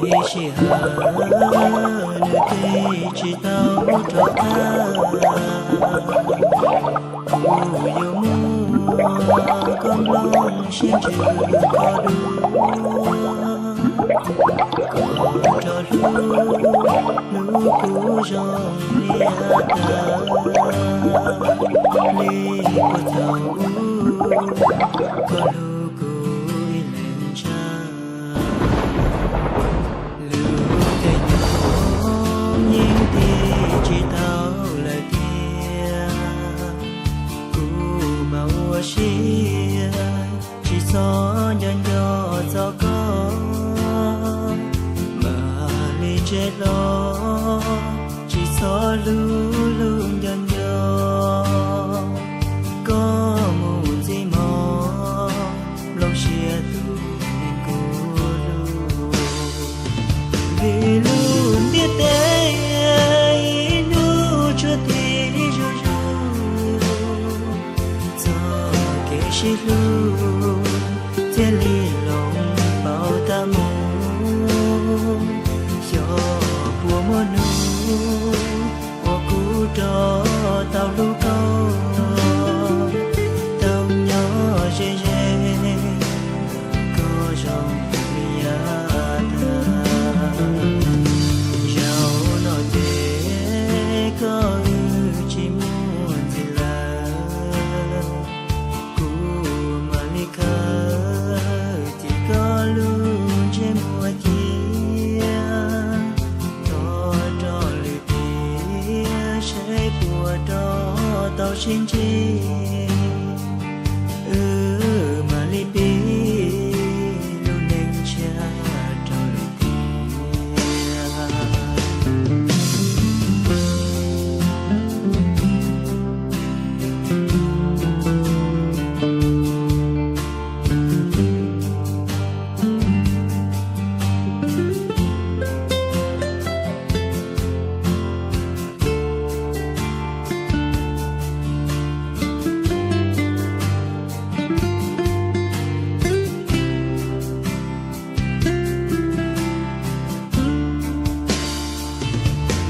Vim sij hawm nws twb tsis tau rov qab, kuv yuav muab koj nplooj siab ntsws koj dua, kom rov hlub hlub kuv zoo li yav tas li puag thaum ub, koj hlub kuv ib leeg ntshai. Lub caij nyoog yeej tiv tsis tau lawm tiag, kuv mas ua siab tsis txhob nco nco txog koj, mam li tseg hlo tsis txhob hlub hlub nco nco. Koj mus ntxiv hmo, nplooj siab tus neeg kuv hlub. Vim lub ntiaj teb ib hnub tsuas tiv zuj zus, txoj kev sib hlub thiaj li hloov pauv tag mus. Xyov puas muaj hnub uas kuv rov tau hlub koj, tau nyob ze ze koj zoo li yav tas. Zaum no ces koj wb tsis muaj ntxiv lawm, kuv mam li khawm ces koj lub ntsej muag cia, thov rau lwm tiam saib puas rov tau sib ntsib, wb mam li pib lub neej tshiab rau lwm tiam.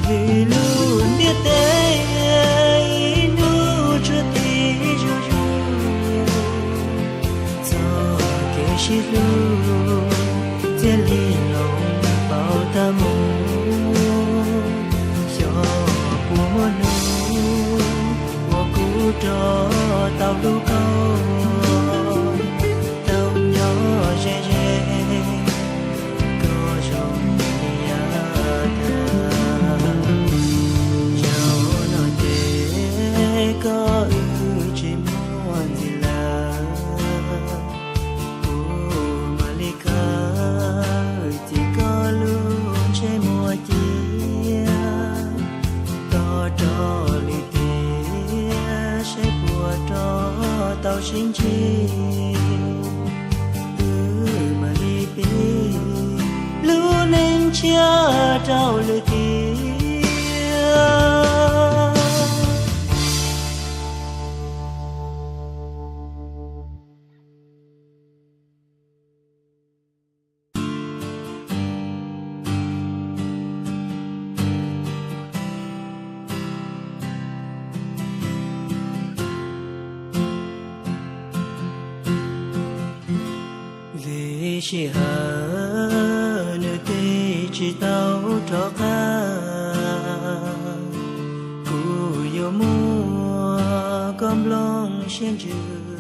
Vim lub ntiaj teb ib hnub tsuas tiv zuj zus, txoj kev sib hlub thiaj li hloov pauv tag mus. Xyov puas muaj hnub uas kuv rov tau hlub koj, tau nyob ze ze koj zoo li yav tas. Zaum no ces koj wb tsis muaj ntxiv lawm, kuv mam li khawm ces koj lub ntsej muag cia, thov rau lwm tiam saib puas rov tau sib ntsib, wb mam li pib lub neej tshiab rau lwm tiam. Vim sij hawm nws tiv tsis tau rov qab, kuv yuav muab koj nplooj siab ntsws